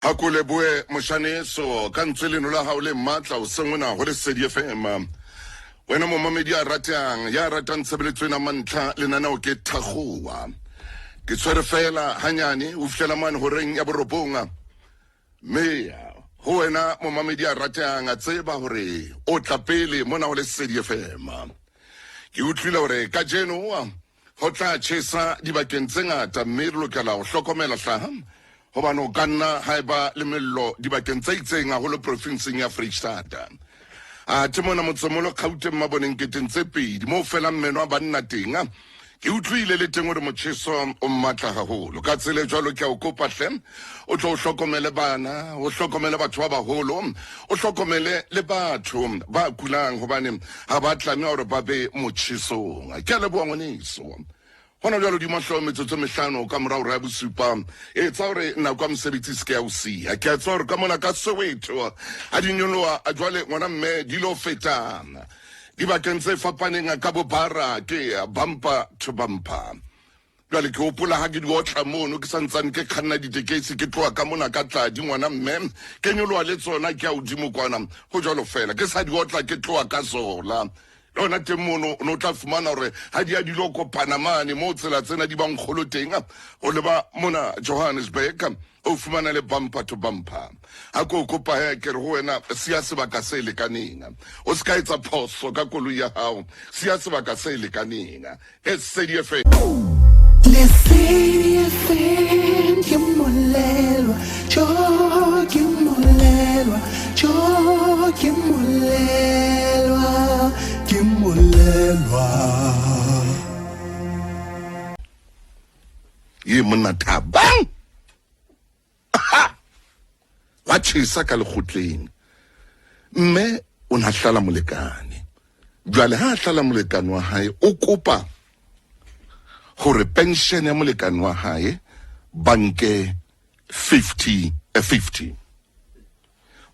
A ko lebohe moshaneso ka ntswe leno la hao le matla o seng ona ho Lesedi FM. Wena momamedi ya ratang ya ratang tshebeletso ena mantlha lenaneo ke Thakgowa. Ke tshwere fela hanyane o fihlela mane horeng ya borobong. Mme ho wena momamedi ya ratang a tseba hore o tla pele mona ho Lesedi FM. Ke utlwile hore kajeno Ho tla tjhesa dibakeng tse ngata mme re lokela ho hlokomela hlaha hobane ho ka nna ha eba le mello dibakeng tse itseng haholo profinseng ya Freistata. Athe mona motsemolo Gauteng maboneng keteng tse pedi moo felang meno a banna teng ke utlwile le teng hore motjheso o mmatla haholo. Ka tsela e jwalo ke a o kopa hle o tlo o hlokomele bana, o hlokomele batho ba baholo, o hlokomele le batho ba kulang hobane ga ba tlameha gore ba be motšhesong. Ke a leboa ngwaneso. Gona bjalo di mahlo metsotso mehlano ka morago ra bosupa e tsa gore nako ya mosebetsi se ke ya o sia. Ke a tseba gore ka mona ka Soweto a di nyoloa jwale ngwana mme di lo feta dibakeng tse fapaneng ka bobara ke bumper to bumper. Jwale ke hopola ha ke di otla mono ke santsane ke kganna ditekesi ke tloha ka mona ka tladi ngwana mme ke nyoloha le tsona ke ya hodimo kwana ho jwalo fela ke sa di otla ke tloha ka zola le hona teng mono o ne o tla fumana hore ha di ya di lo kopana mane moo tsela tsena di bang kgolo teng o leba mona Johannesburg o fumana le bumper to bumper ha ko kopa he ke re ho wena siya sebaka se lekaneng o se ka etsa phoso ka koloi ya hao siya sebaka se lekaneng Lesedi FM. Lesedi FM ke molelwa, jo ke molelwa, jo ke molelwa, ke molelwa. Ye monna Thabang. Ha! Wa tjhesa ka lekgotleng. Mme o na hlala molekane. Jwale ha a hlala molekane wa hae, o kopa hore pension ya molekane wa hae ba nke 50 50.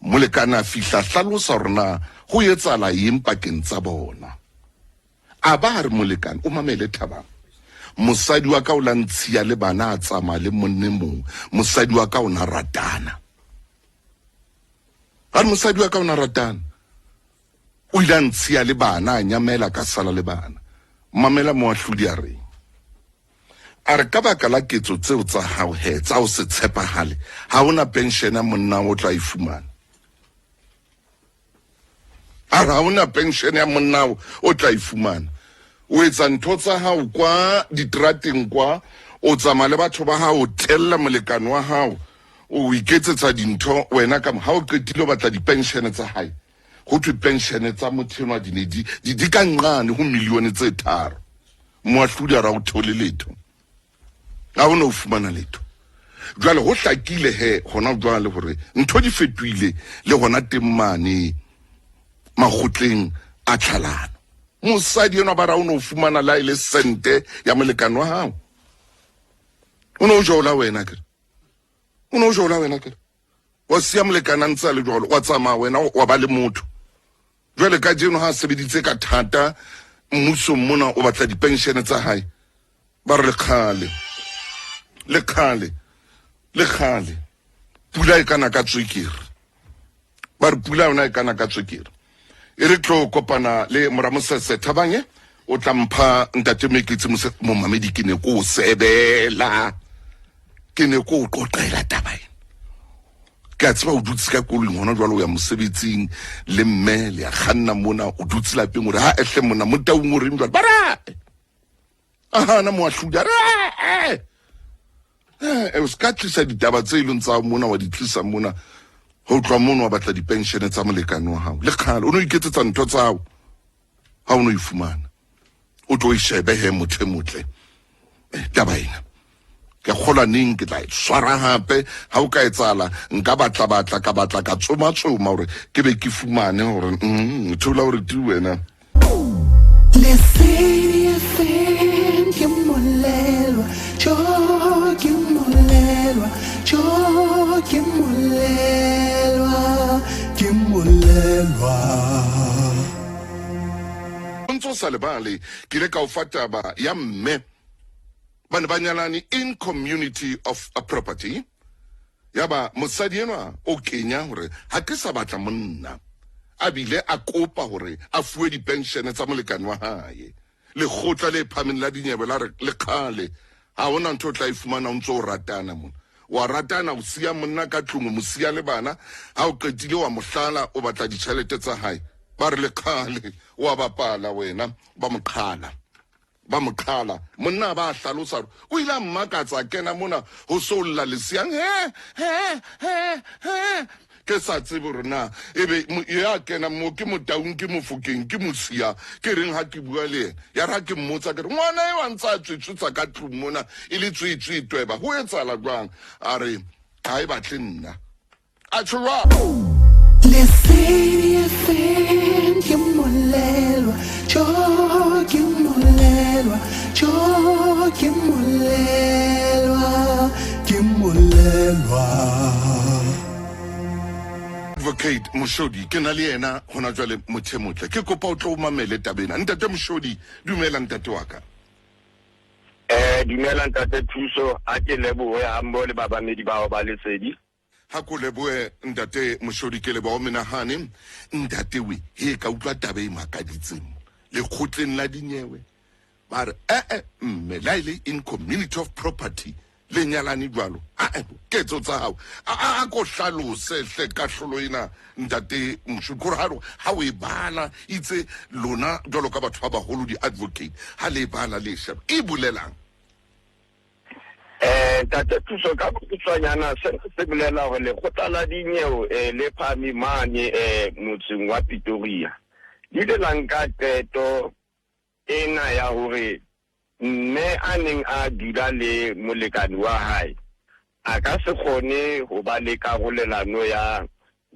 Molekane a fihla hlalosa hore na ho etsahala eng pakeng tsa bona. A ba a re, Molekane, o mamele Thabang. Mosadi wa ka o la ntshiya le bana a tsamaya le monne mong. Mosadi wa ka o na ratana. A re mosadi wa ka o na ratana. O ile a ntshiya le bana a nyamela ka sala le bana. Mamela moahlodi a reng. A re ka baka la ketso tseo tsa hao he tsa ho se tshepahale ha ona pension ya monna o tla e fumana. A re ha ona pension ya monnao o tla e fumana. O etsa ntho tsa hao kwa diterateng kwa, o tsamaya le batho ba hao, o tella molekane wa hao, o iketsetsa dintho wena ka ha o qetile o batla dipenshene tsa hae. Ho thwe penshene tsa motho enwa di ne di di ka nqane ho milione tse tharo. Moahlodi a re ha o theole letho. ga o ne o fumana letho jwale go hlakile he gona jwale gore ntho di fetoile le gona teng mane makgotleng a tlhalano mosadi enwa ba ra o ne o fumana la e le sente ya molekane wa gago o ne o jola wena kere o ne o jola wena kere wa siya molekane a ntse a le jwalo wa tsamaya wena wa ba le motho jwale ka jeno ha a sebeditse ka thata mmusong mona o batla dipenshene tsa hae ba re lekgale lekgale lekgale pula e kana ka tswekere ba re pula yona e kana ka tswekere e re tlo kopana le moramosese thabange o tla mpha ntate meketse momamedi ke ne ko o sebela ke ne ko o qoqela taba ena ke a tseba o dutse ka koloing gona jalo o ya mosebetsing le mme le ya kganna mona o dutse lapeng ore ha ehle mona mo taung o reng jalo ba re a gana moahlodi a re e o se ka tlisa ditaba tse e leng tsa mona wa di tlisa mona go tloa mono wa batla dipenšene tsa molekane wa gago le kgale o ne o iketsetsa ntho tsa gago ga o ne o e fumana o tlo e shebe he motho e motle eh, taba ena ke kgolwa neng ke tla e tshwara gape ga o ka e tsala nka batla batla ka batla ka tsoma tsoma gore ke be ke fumane gore mm, thola gore tu wena Lesedi FM ke molelwa, jo ke molelwa, jo ke molelwa, ke molelwa. O ntse o sa lebale ke ile ka o fa taba ya mme ba ne ba nyalane in community of a property. Yaba mosadi enwa o kenya hore ha ke sa batla monna, a bile a kopa hore a fuwe dipenshene tsa molekane wa hae. Lekgotla le phahameng la dinyewe la re, Le kgale, ha hona ntho o tla e fumana o ntso o ratana mona. Wa ratana, o siya monna ka tlung, o mo siya le bana, ha o qetile wa mo hlala, o batla ditjhelete tsa hae. Ba re, Le kgale, o a bapala wena. Ba mo qhala. Ba mo qhala. Monna a ba a hlalosa hore o ile a mmakatsa a kena mona ho so lla leseang, he, he, he, he. Ke sa tsebe hore na ebe ya kenang mo ke Motaung, ke Mofokeng, ke Mosia, ke reng ha ke bua le yena. Ya re ha ke mmotsa ke re, ngwana eo a ntse a tswetswetsa ka tlung mona e le tswetswe tweba, ho etsahala jwang? A re, ha e batle nna. A tjho jwalo. Lesedi FM ke molelwa, jo ke molelwa, jo ke molelwa, ke molelwa. Advocate Moshodi ke na le yena hona jwale motho e motle ke kopa o tlo o mamele taba ena. Ntate Moshodi, dumela ntate wa ka. Eh dumela ntate Thuso, a ke lebohe hammoho le babamedi bao ba Lesedi. Ha ko lebohe ntate Moshodi ke leboha o menahane ntate we he ka utlwa taba e makaditseng lekgotleng la dinyewe ba re ee mme la ile in community of property le nyalane jwalo ae ketso tsa hao a ko hlalose hle kahlolo ena ntate Moshodi kore ha o e bala itse lona jwalo ka batho ba baholo di-advocate ha le e bala le e sheba e bolelang. Eh, Ntate Thuso, ka bokgutshwanyana sena se bolela hore lekgotla la dinyewe eh, le phahame mane eh, motseng wa Pretoria le ile la nka qeto ena ya hore mme a neng a dula le molekane wa hae a ka se kgone ho ba le karolelano ya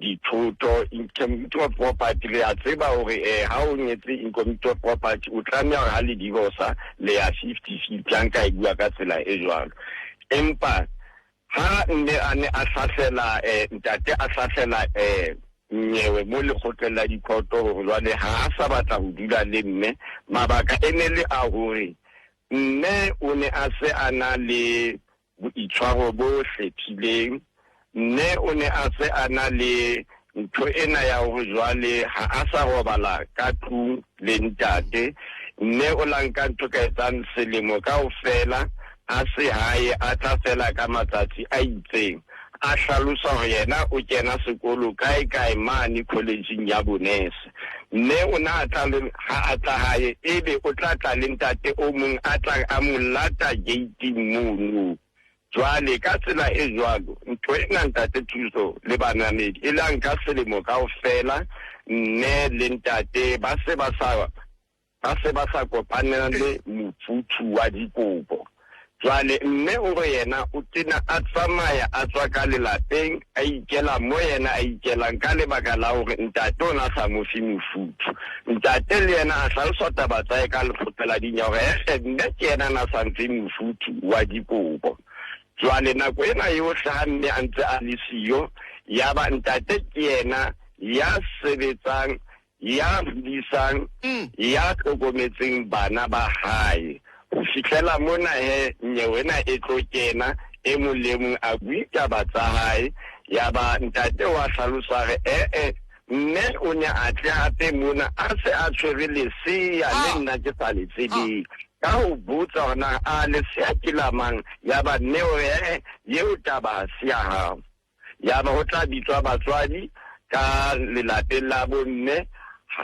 dithoto, in community of property. Re a tseba hore eh, ha o nyetse in community of property o tlameha hore ha le divorsa le ya 50-50, ha nka e bua ka tsela e jwalo. Empa ha mme a ne a hlahlela eh, ntate a hlahlela eh, nyewe mo lekgotleng la dikhoto hore jwale ha a sa batla ho dula le mme, mabaka e ne le a hore mme o ne a se a na le boitshwaro bo hlephileng, mme o ne a se a na le ntho ena ya hore jwale ha a sa robala ka tlung le ntate, mme o la nka ntho ka etsang selemo kaofela a se hae, a tla fela ka matsatsi a itseng. A hlalosa hore yena o kena sekolo kae kae mane kholejing ya bonese, mme o na tla le ha a tla hae ebe o tla tla le ntate o mong a tlang a mo lata geiting mono. Jwale ka tsela e jwalo ntho ena ntate Thuso le banamedi e la nka selemo kaofela, mme le ntate ba se ba sa Ba se ba sa kopanele mofuthu wa dikobo. Jwale mme o re yena o tena a tsamaya a tswa ka lelapeng a ikela mo yena a ikelang ka lebaka la hore ntate o na sa mo fe mofuthu. Ntate le yena a hlalosa taba tsa hae ka lekgotla la dinyewe hore e-e mme ke yena a na sa mfe mofuthu wa dikobo. Jwale nako ena yohle ha mme a ntse a le siyo, yaba ntate ke yena ya sebetsang ya hodisang, ya hlokometseng bana ba hae. Ho fihlela mona he nyewe ena e tlo kena, e mong le e mong a bue taba tsa hae. Yaba ntate wa hlalosa re, E-e, mme o ne a tle hape mona a se a tshwere lesea le nna ke sa le tsebeng. Ka ho botsa hore na a lesea ke la mang, yaba mme o re, E-e, eo taba ha se ya hao. Yaba ho tla bitswa batswadi ka lelapeng la bomme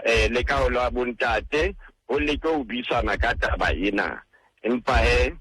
eh, le ka ho la bontate ho leke ho buisana ka taba ena. Empa he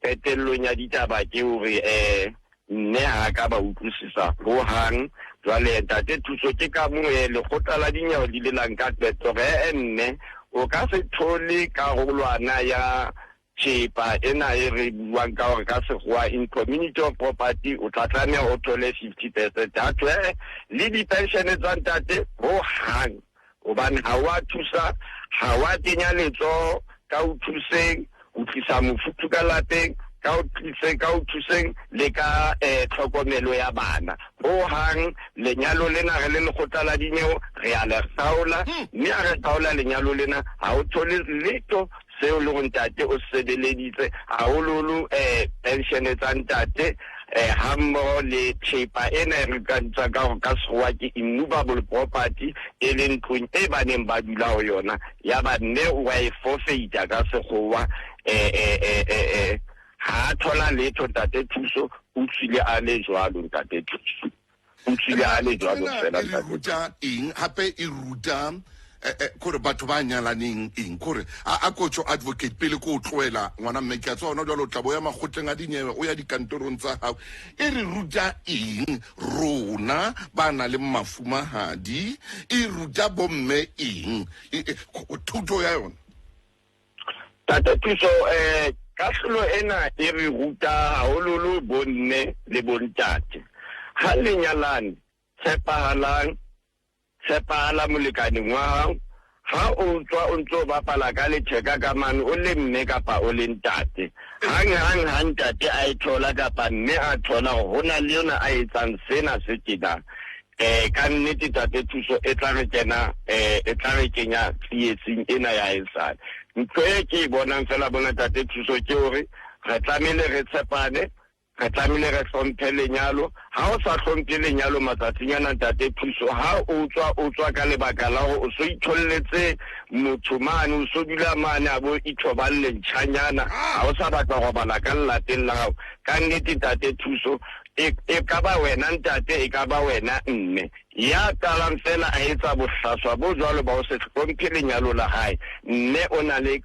qetellong ya ditaba ke hore eh mme ha ka ba utlwisisa ho hang. Jwale ntate Thuso ke ka moo eh, lekgotla la dinyewe le ile la nka qeto hore eh mme o ka se thole karolwana ya Thepa ena e re buang ka hore ka sekgowa in community of property o tla tlameha o thole 50%. Ha thwe eh, le di-pension tsa ntate ho hang, hobane ha wa thusa, ha wa kenya letsoho ka ho thuseng ho tlisa mofuthu ka lapeng, ka ho tliseng, ka ho thuseng le ka eh, tlhokomelo ya bana. Ho hang lenyalo lena re le lekgotla la dinyewe re a le kgaola, mme ha re kgaola lenyalo lena ha o thole letho seo le gore ntate o sebeleditse haholoholo um pension tsa ntate. eh hammoho le thepa ena e re ka bitsa ka hore ka sekgowa ke immovable property e leng ntlong e ba neng ba dula ho yona ya ba mme wa e forfeita ka sekgowa eh eh eh eh, eh ha a thola letho ntate thuso o tswile a le jwalo ntate thuso o tswile a le jwalo fela e re ruta eng hape e ruta eh, eh, kore batho ba nyalaneng eng kore a kotso advocate pele ko o tlohela ngwana mme ke a tswa gona jalo o tla bo ya makgotleng a dinyewe o ya dikantorong tsa gago e re ruta eng rona ba na le mafumahadi e ruta bomme eng e, e, thuto ya yona Tate Thuso eh kahlolo ena e re ruta hahololo bonne le bontate. Ha le nyalane tshepahalang, tshepahala molekaneng wa hao. Ha o tswa o ntse o bapala ka letheka ka mane o le mme kapa o le ntate. Hang hang ha ntate a e thola kapa mme a thola hore ho na le yona a etsang sena se tjena, eh ka nnete tate thuso e tla re kena eh e tla re kenya tsietsing ena ya esale ntho e ke e bonang fela bona tate thuso ke hore re tlamehile re tshepane re tlamehile re hlomphe lenyalo ha o sa hlomphe lenyalo matsatsing ana ntate thuso ha o tswa o tswa ka lebaka la hore o so itholletse motho mane o so dula mane a bo ithoballe ntšhanyana ha o sa batla robala ka lelapeng la gago ka nnete ntate thuso e, e ka ba wena ntate e ka ba wena mme ya qalang fela a etsa bohlaswa bo jwalo ba o se hlomphe lenyalo la hae mme o na le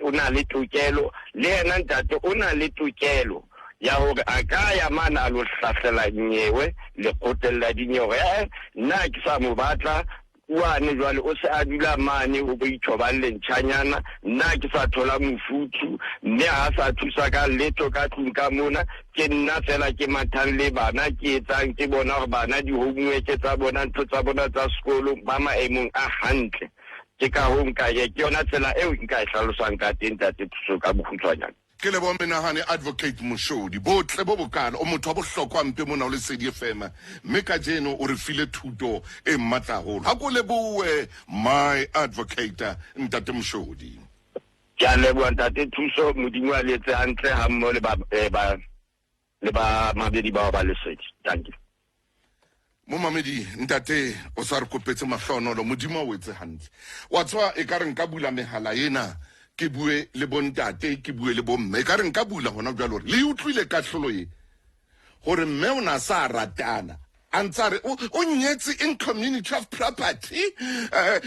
o na le tokelo le yena ntate o na le tokelo ya hore a ka ya mane a lo hlahlela nyewe lekgotleng la dinyewe eh nna ke sa mo batla Kuane jwale o se a dula mane ho boithoballe ntjhanyana, nna ke sa thola mofuthu, mme ha sa thusa ka letho ka tlung ka mona, ke nna fela ke mathang le bana, ke etsang ke bona hore bana di-homework tsa bona, ntho tsa bona tsa sekolo ba maemong a hantle. Ke ka hoo nka ke yona tsela eo nka e hlalosang ka teng Ntate Thuso ka bokgutshwanyane. Ke leboha menahane Advocate Moshodi. Botle bo bokalo, o motho wa bohlokwa mpe mona o Lesedi FM, mme kajeno o re file thuto e matla haholo. Ha ko lebohe my advocate Ntate Moshodi. Ke a leboha Ntate Thuso, Modimo a le etse hantle ha mmoho le ba, eh, ba le ba mabedi bao ba Lesedi. Thank you. Momamedi, ntate o sa re kopetse mahlonolo, Modimo a o etse hantle. Wa tswa e ka re nka bula mehala ena ke bue le bontate, ke bue le bomme. E ka re nka bula hona jwale hore le utlwile kahlolo e gore mme o na sa ratana a ntse a re o nyetse in community of property,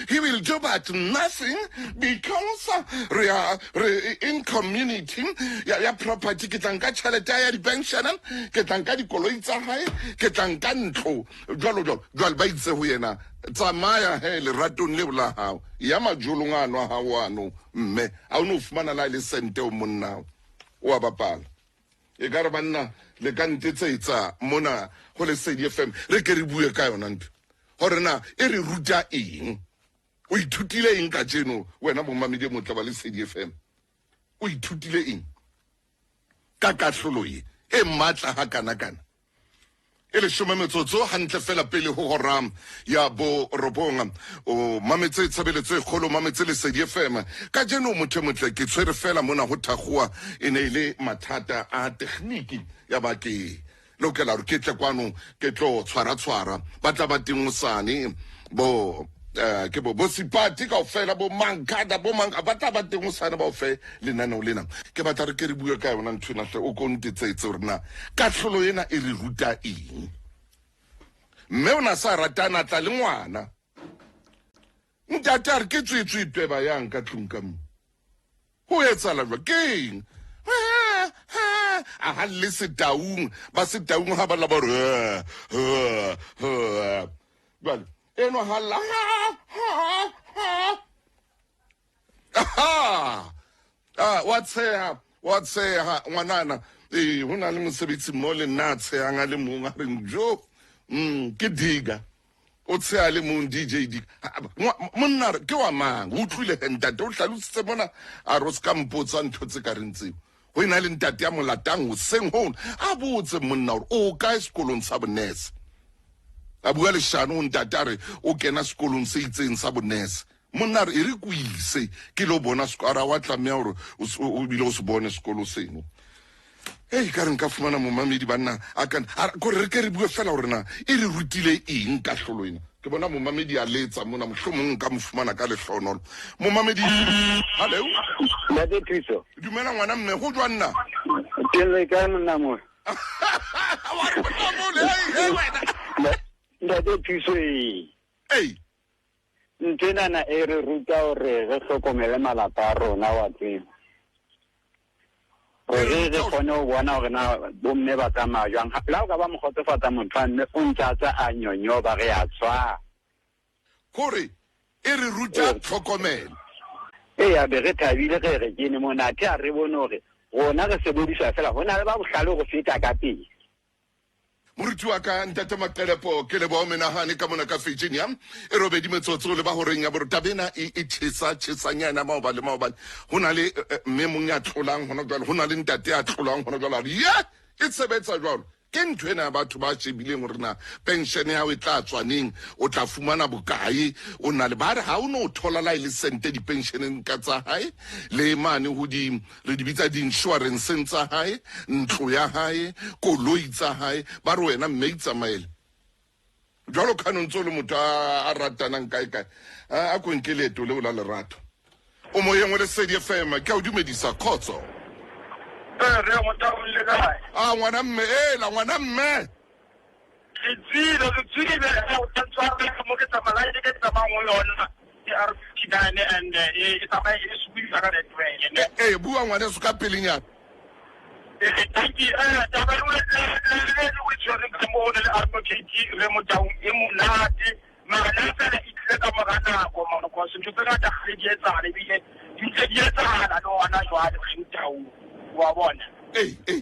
he will do but nothing because re a re in community ya, ya property. Ke tla nka tšhelete ya di-pension, ke tla nka dikoloi tsa hae, ke tla nka ntlo, jwalo jwalo jwale. Ba itse ho yena, tsamaya he leratong leo la hao ya majolong ano a hao ano, mme a o ne o fumana la e le sente o monnao o a bapala. E ka re banna le ka ntetsetsa mona go Lesedi FM, re ke re bue ka yona ntho gore na e re ruta eng. O ithutile eng kajeno wena momamedi e motle wa Lesedi FM? O ithutile eng ka kahlolo ye e matla ha kana-kana? E leshome metsotso hantle fela pele ho hora ya borobong. O mametse tshebeletso e kgolo, mametse Lesedi FM kajeno. Motho e motle ke tshwere fela mona ho thakgoa, e ne e le mathata a tekgniki ya ba ke lokela gore ke tle kwano ke tlo tshwara-tshwara. Ba tla ba teng hosane bo ke bo bo Sipati kaofela, bo Mankada, bo mang ba tla ba teng hosane ba o fe lenaneo lena. Ke batla re ke re bue ka yona ntho ena hle, o ko ntetsetse gore na kahlolo ena e re ruta eng. Mme o na sa ratana, tla le ngwana, ntate a re ke tswetswe tweba yang ka tlung ka mo ho etsala jwa keng a ha le setaung ba setaung ha ba la ba re jwale eno ha la ha wa tsheha, wa tsheha ngwanana. Ee, ho na le mosebetsi mo le nna a tshehang a le mong, a reng jo ke diga o tsheha le mong DJ di monna re ke wa mang. O utlwile he ntate o hlalositse mona, a re o se ka mpotsa ntho tse ka reng tseo. Ho ena le ntate ya molatang hoseng hona a botse monna gore o kae sekolong sa bonese, a bua leshano ho ntate, a re o kena sekolong se itseng sa bonese. Monna re e re ko ise ke lo bona, a re wa tlameha gore o bile o se bone sekolo seno. Ei, ka re nka fumana momamedi banna a ka kore re ke re bue fela gore na e re rutile eng kahlolo ena. Ke bona momamedi a letsa mona, mohlomong nka mo fumana ka lehlonolo. Momamedi, hallo. Ntate Thuso. Dumela ngwana mme, go jwang nna? Ke le kae monna mo? Wa re monna mole, hey, hey wena. Ntate Thuso ee. Ei. Ntho enana e re ruta gore re hlokomele malapa a rona wa tseba. Gore re kgone go bona gore na bomme ba tsamaya jwang. La o ka ba mo kgotsofatsa motho wa mme o ntse a tswa a nyonyoba re a tshwara. Kore e re ruta tlhokomelo. Ee, a be re thabile ge re kene mona, athe a re bone gore rona re sebediswa fela, go na le ba bohlale go feta ka pele. Moruti wa ka Ntate Maqelepo ke leboha o menahane ka mona ka Virginia e robedi metsotso le ba horeng ya boro taba ena e e tjhesa tjhesanyana maoba le maobane ho na le eh, eh, mme mong ya tlolang hona jwale ho na le ntate ya tlolang hona jwale a re ye e sebetsa jwalo ke ntho ena ya batho ba shebileng hore na pension ya hao e tla tswa neng o tla fumana bokae o na le ba re ha o no thola la e le sente dipensioneng ka tsa hae le mane ho di re di bitsa di-insurance tsa hae ntlo ya hae koloi tsa hae ba re wena mme itsamaele jwalo ka no ntse o le motho a ratanang kae kae a ko nke leeto leo la lerato o moyeng o lesedi fm ke a o dumedisa khotso a ngwana mme ela ngwana mme Ke tswile, ke tswile, o tla ntshwarela mo ke tsamaya line ke tsamayang go yona ke R 59 and eh, e tsamaya e sokodisa ka network ne. Ee, bua ngwaneso ka pelenyana. Eh, thank you. Eh, taba e le o tshwereng ka mo le advocate re Motaung e monate. Mara nna fela e tlile ka mora nako mara cause ntho tse ngata ga di etsagala ebile di ntse di etsagala le gona jwale re Motaung wa bona. Ee, ee.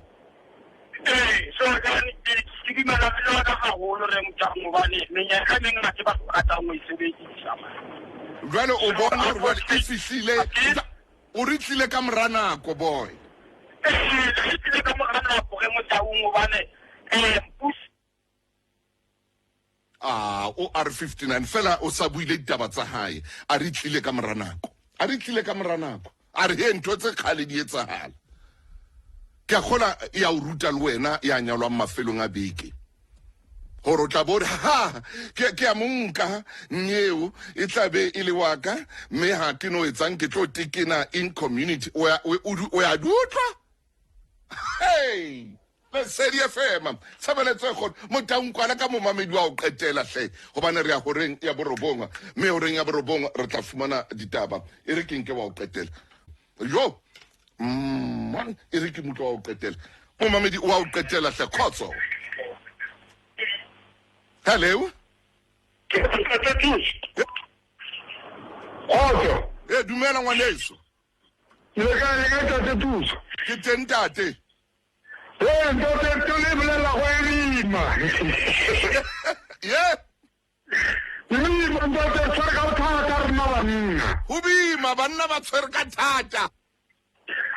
Ee, so jane ke dumela le yona haholo re Motaung gobane menyetla e mengata batho ba ratang ho e sebedisa. Jwale o bona gore jwale e fihlile o re tlile ka mora nako boy. Ee, re tlile ka mora nako re Motaung gobane um a o R59 fela o sa buile ditaba tsa hae a re tlile ka mora nako a re tlile ka mora nako a re he ntho tse kgale di etsahala ke a kgola ya o ruta le wena ya nyalwang mafelong a beke gore o tla bo re ha ke a monka nyeo e tla be e le wa ka mme ha ke no etsang ke tlo tekena in community o ya di utlwa hey Lesedi FM tshebeletso e kgolo motaung kwala ka momamedi wa o qetela hle gobane re ya horeng ya borobong mme horeng ya borobong re tla fumana ditaba e re ke nke wa o qetela yo man e re ke motlo wa o qetela momamedi wa o qetela hle khotso hello Kgotso. E dumela ngwaneso. Le kae le kae tate Thuso? Ke teng tate. Ee ntate to le bolela go e boima. Ye. E boima ntate re tshwere ka bothata rena banna. Go boima banna ba tshwere ka thata.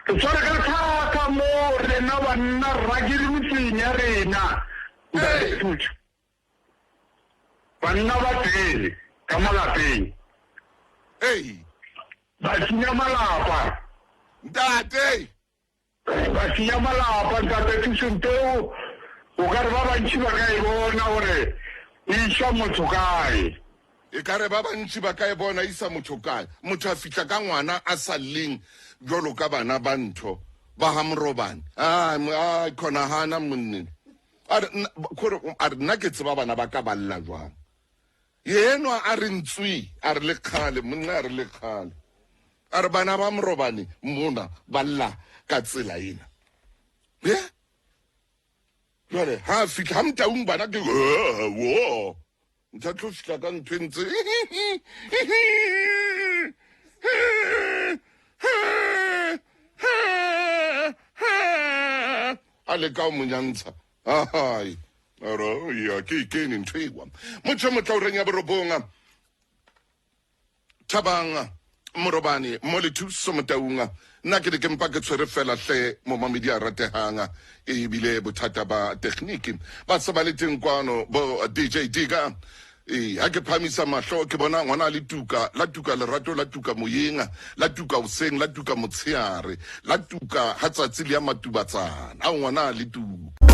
Re tshwere ka thata mo rena banna rakile metseng ya rena. Ntate Thuso. Banna ba tee ka mo lapeng. Ei. Ba senya malapa. Ntate. Ba senya malapa ntate Thuso nteo o ka re ba bantši ba ka e bona gore e iša motho kae. E ka re ba bantši ba ka e bona isa motho kae. Motho a fihla ka ngwana a sa lleng bjalo ka bana ba ntho ba ga Morobane. A khona hana monneng. A re kore a re nna ke tseba bana ba ka ba lla jwang. Yenwa a re ntswi a re le kgale monna a re le kgale. A re bana ba Morobane mona ba lla ka tsela ena. Ye? Jwale ha a fihla ha Motaung bana ke wo. Ntha tlo fihla ka ntho e ntse. A leka ho mo nyantsha. Ahai. Ara ya ke kene ntho ewa. Motho motla o reng ya borobonga. Thabang Morobane mo le Thuso Motaung nna ke ne ke mpa ke tshwere fela hle momamedi a ratehang ebile bothata ba tekgniki ba se ba le teng kwano bo DJ Diga. Ee, ha ke phamisa mahlo ke bona ngwana le tuka, la tuka lerato, la tuka moyeng, la tuka hoseng, la tuka motsheare, la tuka ha tsatsi le ya matubatsana. Ao ngwana le tuka.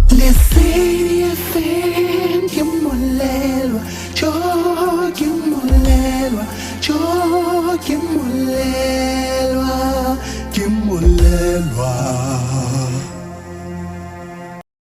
Lesedi FM ke molelwa, jo ke molelwa, jo ke molelwa, ke molelwa.